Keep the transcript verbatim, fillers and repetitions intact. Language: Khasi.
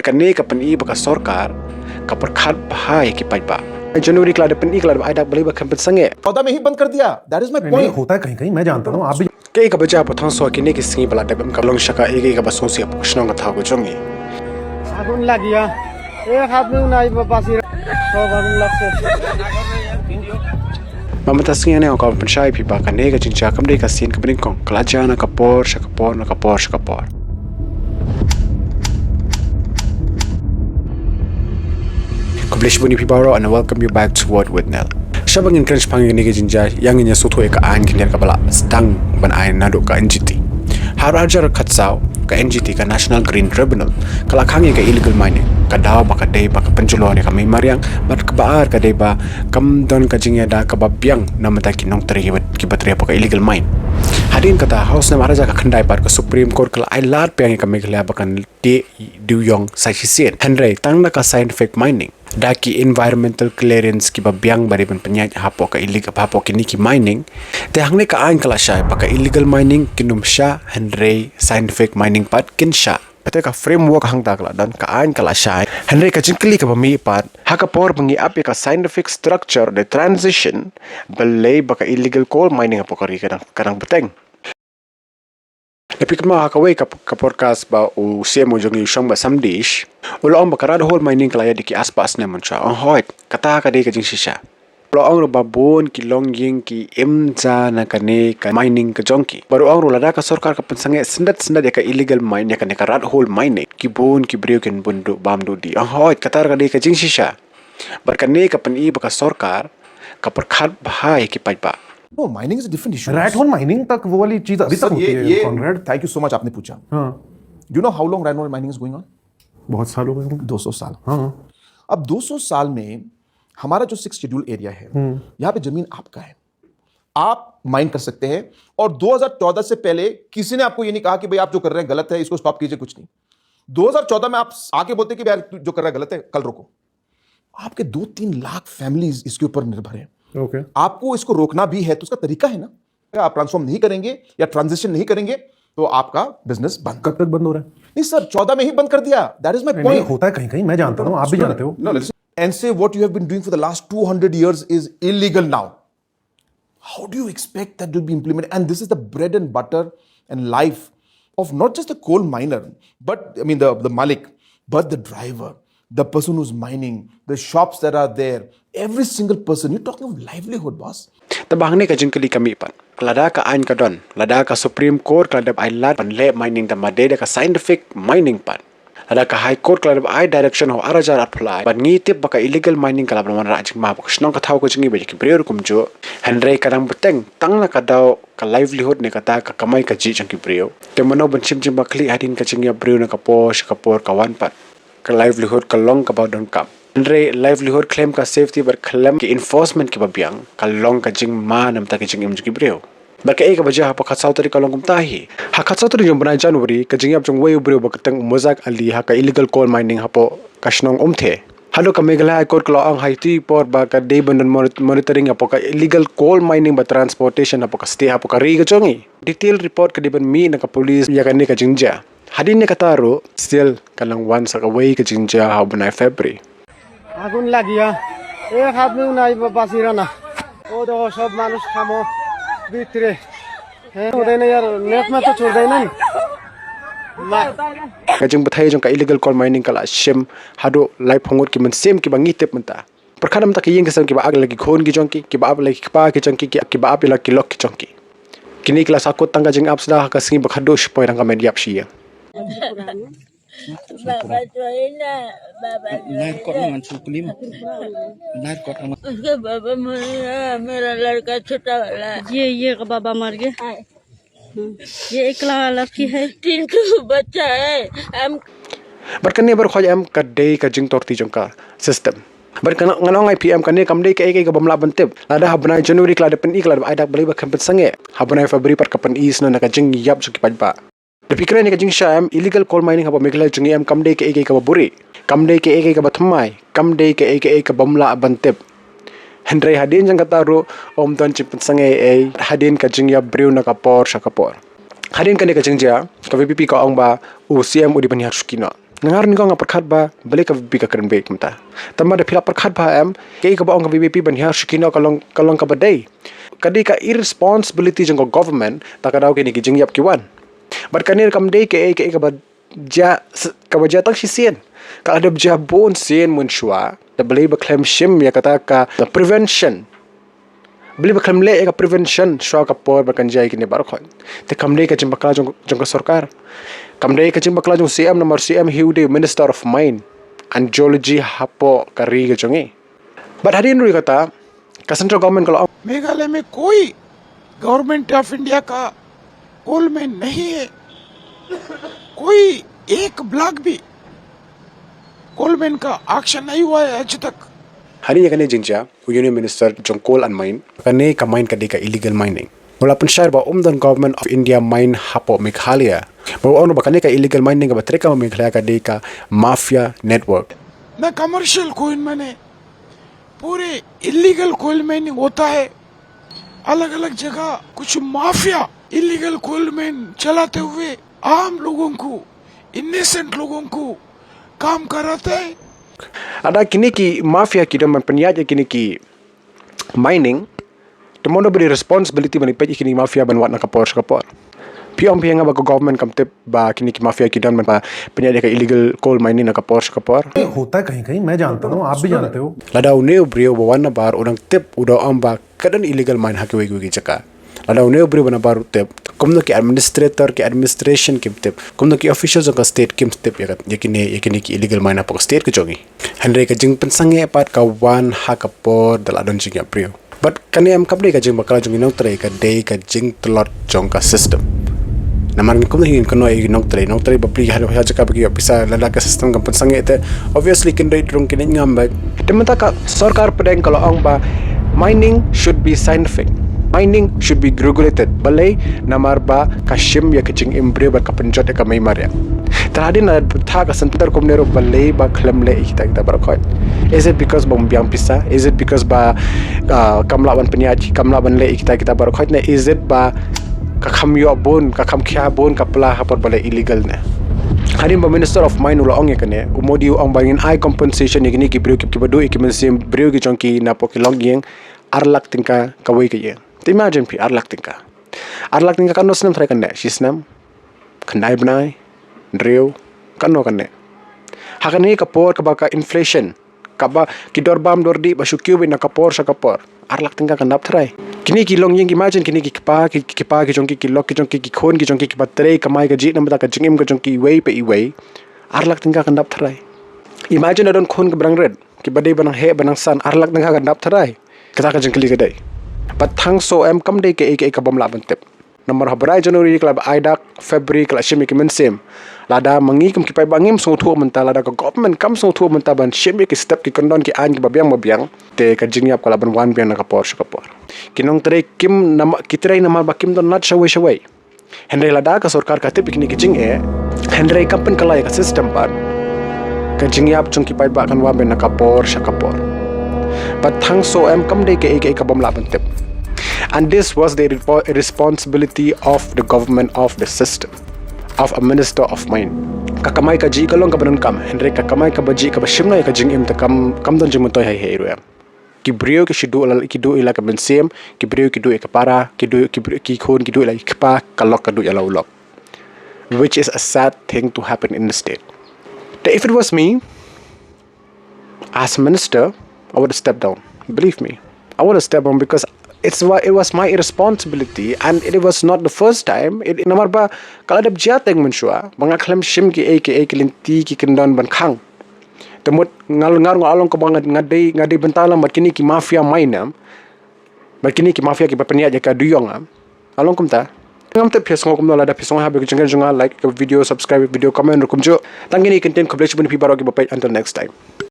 Kane ka pyni ba ka sorkar ka pyrkhat bha ïa ki paidbah. January ka la dep pyni, ka la dep ai dak balei ba kan pynsangeh. चौदह में ही बंद कर दिया। That is my नहीं, नहीं, point। होता है कहीं कहीं, मैं जानता हूँ, आप भी Kaei kaba jia ha Pathangsoi kine ki sngi ba la dep, em ka long sha kaei kaei kaba sngewsih ha ka shnong ka thaw ka jong ngi. আগুন লাগিয়া এক আদমিও নাই বা-, বাঁচি সব আগুন লাগছে। Ba mynta sngi ne ka pynshai phi ba kane ka jingjia kam dei ka sien kaba nyngkong, ka la jia na ka por sha ka por, na ka por sha ka por. Khublei shibun ïa phi baroh and welcome you back to Word with Nel. Sha ba ngin kren shaphang ïa kane ka jingjia, ïa ngin ïa sngewthuh ïa ka aiñ khyndiat kaba la sdang ban ai naduh ka N G T. Ha ar hajar khatsaw, ka N G T, ka National Green Tribunal, ka la khang ïa ka illegal mining, ka daw ba ka dei ba ka pynjulor ïa ka mei mariang, bad kaba ar ka dei ba kam don ka jingïada kaba biang na bynta ki nongtrei kiba, kiba trei hapoh ka illegal mine. Hadien kata, ha u snem ar hajar khatkhyndai pat, ka Supreme Court ka la ai lad biang ïa ka Meghalaya ba kan dei dewïong sa shisien. Hynrei tang na ka scientific mining, da ki environmental clearance kiba biang ba dei ban pynïaid hapoh ka illegal, hapoh kine ki mining. Te hangne ka aiñ ka la shai ba ka illegal mining kin ym shah, hynrei scientific mining pat kin shah. Kata ka framework hangta ka la don, ka aiñ ka la shai. Hynrei ka jingkylli kaba mih pat, ha ka por ba ngi ap ïa ka scientific structure de transition, balei ba ka illegal coal mining hapoh ka ri ka dang, ka dang bteng. Lada phi kynmaw ha kawei ka, ka podcast ba u C M u jong ngi u Shang Bah Samdish, u la ong ba ka rat hole mining ka la ïaid da ki arspah snem mynshuwa. Ong hooid, kata ka dei ka jingshisha. U la ong ruh ba bun ki longïing ki im ja na kane ka mining ka jong ki. Bad u ong ruh lada ka sorkar ka pynsangeh syndet syndet ïa ka illegal mine, ïa kane ka rat hole mining, ki bun ki briew kin bun duh bam duh dih. Ong hooid, kata ruh ka dei ka jingshisha. Bad kane ka pyni ba ka sorkar ka pyrkhat bha ïa ki paidbah. No, mining is a different issue। रैट होल माइनिंग तक वो वाली चीज अभी तक सर, होती ये, है, ये कॉनरेड। Thank you so much, आपने पूछा। हाँ। You know how long rat hole mining is going on? बहुत साल हो गए होंगे। दो सौ साल। हाँ। अब दो सौ साल में हमारा जो सिक्स शेड्यूल एरिया है, हम्म। यहाँ पे जमीन आपका है, आप माइन कर सकते हैं। और दो हज़ार चौदह से पहले किसी ने आपको ये नहीं कहा कि भाई, आप जो कर रहे हैं गलत है, इसको स्टॉप कीजिए, कुछ नहीं। दो हज़ार चौदह में आप आके बोलते कि भाई, यार, तू जो कर रहा है गलत है, कल रोको। आपके दो तीन लाख फैमिलीज इसके ऊपर निर्भर है। ओके। आपको इसको रोकना भी है, तो उसका तरीका है ना, आप ट्रांसफॉर्म नहीं करेंगे या ट्रांजिशन नहीं करेंगे, तो आपका बिजनेस बंद। कब तक बंद हो रहा है? नहीं सर, चौदह में ही बंद कर दिया। That is my point। नहीं, होता है कहीं कहीं, मैं जानता हूँ, आप भी जानते हो। No, listen। And say what you have been doing for the last two hundred years is illegal now। How do you expect that will be implemented? And this is the bread and butter and life of not just the coal miner, but, I mean, the, the malik, but the driver, the person who's mining, the shops that are there, every single person. You're talking of livelihood, boss. Te ba hangne ka jingkylli ka mih pat. Lada ka aiñ ka don, lada ka Supreme Court ka la dep ai lad ban leh mining, te ma dei da ka scientific mining pat. Lada ka High Court ka la dep ai direction ha u ar hajar arphew lai, bad ngi tip ba ka illegal mining ka la ban wanrah jingma ha ka shnong ka thaw ka jong ngi bad ïa ki briew ruh kumjuh. Hynrei ka dang bteng tang na ka daw ka livelihood ne kata ka kamai kajih jong ki briew. Te mano ban shim jingbakhlieh hadien ka jingïap briew na ka por sha ka por ka wan pat. Ka livelihood ka long kaba donkam. Hynrei livelihood khlem ka safety bad khlem ki enforcement kiba biang, ka long ka jingma na bynta ka jingim jong ki briew. Bad kaei kaba jia ha ka khatsaw tarik ka long kumta hi. Ha ka khatsaw tarik jong u bnai January, ka jingïap jong uwei u briew ba kyrteng u Mozak Ali ha ka illegal coal mining hapoh ka shnong Umthe. Haduh ka Meghalaya High Court ka la ong ha iti i por ba ka dei ban don monit-, monitoring hapoh ka illegal coal mining bad transportation hapoh ka state, hapoh ka ri ka jong ngi. Detail report ka dei ban mih na ka police ïa kane ka jingjia. Hadien kata ruh, still ka nang wan sa kawei ka jingjia ha u bnai February. আগুন লাগিয়া এক আদমিও নাই বা-, বাঁচিরা না। ও দেখো, সব মানুষ খামো ভিতরে। হ্যাঁ, ওদের নেই আর নেট মে তো চলবে না। Ka jingbthei jong ka illegal coal mining ka la shim haduh laiphew ngut ki mynsiem kiba ngi tip mynta. Pyrkhat na bynta ki ïing ki sem kiba ap ïa la ki khun ki jong ki, kiba ap ïa la ki kpa ki jong ki, ki, kiba ap ïa la ki lok ki jong ki. Kine ki la sahkut tang ka jingap sda ha ka sngi ba khatduh shipor dang ka met ïap shi ïing. बाबा जो है ना, बाबा जो है ना। उसका बाबा मर गया, मेरा लड़का छोटा वाला। ये, ये का बाबा मर गया। हाँ। ये एकला लड़की है। तीन ठो बच्चा है। हम Bad kane baroh khoit em ka dei ka jingtorti jong ka system. Bad kane ngan ong ïa phi em, kane kam dei kaei kaei kaba ym lah ban tip. Lada ha bnai January ka la dep pyni, ka la dep ai dak balei ba kan pynsangeh. Ha bnai February pat ka pyni shuh na ka jingïap jong ki paidbah. Lada phi kren ïa ka jingshisha em, illegal coal mining hapoh Meghalaya jong ngi em kam dei kaei kaei kaba buhrieh, kam dei kaei kaei kaba thymmai, kam dei kaei kaei kaba ym lah ban tip. Hynrei hadien jong kata ruh, ym don jingpynsangeh ei ei hadien ka jingïap briew na ka por sha ka por. Hadien kane ka jingjia, ka V P P ka ong ba u C M u dei ban hiar shuki noh. Nga ruh nga pyrkhat ba balei ka VPP ka kren beit kumta. Tangba da phi la pyrkhat ba em, kaei kaba ong ka VPP ban hiar sha kino ka long, ka long kaba dei. Ka dei ka irresponsibility jong ka government, ta ka daw kine ki jingïap ki wan. Bad kane kam dei kaei, kaei kaba jia, kaba jia tang shisien. Ka la dep jia bun sien mynshuwa, da balei ba khlem shim ïa kata ka prevention. Balei ba khlem leh ïa ka prevention shuwa ka por ba kan jia ïa kine baroh khoit. Te kam dei ka jingbakla jong, jong ka sorkar. Kam dei ka jingbakla jong CM namar CM hi u dei Minister of Mine and Geology hapoh ka ri ka jong i. Bad hadien ruh kata, ka central government ka la ong, मेघालय में कोई गवर्नमेंट ऑफ इंडिया का कोल माइन नहीं है, कोई एक ब्लॉक भी कोल माइन का एक्शन नहीं हुआ है आज तक। Hadien ïa kane jingjia, u Union Minister jong Coal and Mine, kane ka mine ka dei ka illegal mining. U la pynshai ba um don Government of India mine hapoh Meghalaya. Ba u ong ba kane ka illegal mining kaba trei ka Meghalaya ka dei ka mafia network. ना कमर्शियल कोल माइन है, पूरे इलीगल कोल माइनिंग होता है अलग अलग जगह। कुछ माफिया इलीगल कोल माइन चलाते हुए आम लोगों को, इनोसेंट लोगों को काम कराता है। Lada kine ki mafia ki don ban pynïaid ïa kine ki mining, te mano ba dei responsibility ban peit ïa kine ki mafia ban wad na ka por sha ka por? Phi ong phi ïa nga ba ka government kam tip ba kine ki mafia ki don ban pynïaid ïa ka illegal coal mining na ka por sha ka por? होता है कहीं कहीं, मैं जानता हूँ, आप भी जानते हो। Lada une u briew ba wan nabar u dang tip, u da ong ba ka don illegal mine ha kiwei kiwei ki jaka. Lada une u briew ba nabar u tip, kumno ki administrator, ki administration kim tip, kumno ki officials jong ka state kim tip ïa ka, ïa kine, ïa kine ki illegal mine hapoh ka state ka jong i. Hynrei ka jingpynsangeh pat ka wan ha ka por da la don jingïap briew. Bad kane em kam dei ka jingbakla jong i nongtrei, ka dei ka jingtlot jong ka system. Namar ngin kumno ngin kynnoh ïa i nongtrei, nongtrei bapli ha, ha jaka ba ki ïoh pisa, lada ka system kam pynsangeh te obviously kin dei rung kin ngam bad. Te mynta ka sorkar pdeng ka la ong ba mining should be scientific. Mining should be regulated. Balei? Namar ba ka shim ïa ka jingim briew bad ka pynjot ïa ka mei mariang. Te hadien la thah ka center kumne ruh balei ba khlem leh ïa kita, kita baroh khoit? Is it because ba ym biang pisa? Is it because ba, ah, kam lah ban pynïaid, kam lah ban leh ïa kita, kita baroh khoit, ne is it ba ka kham ïoh bun, ka kham khia bun ka pla ha por ba leh illegal ne? Hadien ba Minister of Mine u la ong ïa kane, u Modi u ong ba ngin ai compensation ïa kine ki briew ki, kiba duh ïa ki mynsiem briew ki jong ki napoh ki longïing, ar lak tyngka kawei ka ïing. Te imagine phi, ar lak tyngka. Ar lak tyngka katno snem tharai kan neh? Shi snem? Khyndai bnai? Hynriew? Katno kan neh? Ha kane ka por kaba ka inflation, kaba ki dor bam dor dih ba shu kiew beit na ka por sha ka por, ar lak tyngka kan dap tharai? Kine ki longïing, imagine kine ki kpa, ki, ki kpa ki jong ki, ki lok ki jong ki, ki khun ki jong ki, kiba trei kamai kajih na bynta ka jingim ka jong ki iwei pa iwei. Ar lak tyngka kan dap tharai? Imagine da don khun kiba dang rit, kiba dei ban nang heh ban nang san, ar lak tyngka kan dap tharai? Kata ka jingkylli ka dei. Bad tang shu em kam dei kaei kaei ka bym lah ban tip. Namar ha bnai January ka la ai dak, February ka la shim ïa ki mynsiem. Lada ma ngi kum ki paidbah ngim sngewthuh mynta, lada ka government kam sngewthuh mynta ban shim ïa ki step, ki kyndon, ki aiñ kiba biang ba biang, te ka jingïap ka lah ban wan biang na ka por sha ka por. Ki nongtrei kim nam-, ki trei namar ba kim don lad shawei shawei. Hynrei lada ka sorkar ka tip ïa kine ki jingeh, hynrei kam pynkylla ïa ka system pat, ka jingïap jong ki paidbah kan wan biang na ka por sha ka por. Bad tang shu em kam dei kaei kaei ka bym lah ban tip. And this was the repo-, responsibility of the government of the system, of a minister of mine. Ka kamai kajih ka long kaba donkam, hynrei ka kamai kaba jih kaba shim noh ïa ka jingim te kam, kam don jingmyntoi ha ei ei ruh em. Ki briew ki shu duh la, ki duh ïa la ka mynsiem, ki briew ki duh ïa ka para, ki duh, ki briew, ki khun ki duh ïa la ki kpa, ka lok ka duh ïa la u lok. Which is a sad thing to happen in the state. Te if it was me, as a minister, I would have stepped down. Believe me, I would have stepped down because it's wha-, it was my responsibility and it was not the first time. It, namar ba ka la dep jia teng mynshuwa ba nga khlem shim kiei kiei ki lynti ki kyndon ban khang. Te mut nga, nga, nga long kaba nga, nga dei, nga dei bynta lang bad kine ki mafia mine, bad kine ki mafia kiba pynïaid ïa ka duyong, ah. Nga long kumta. Ngam tip phi sngew kumno, lada phi sngew haba ïa ka jingkren jong nga, like ka video, subscribe video, comment ruh kumjuh. Tang kine ki ktien, khublei shibun ïa phi baroh kiba peit, until next time.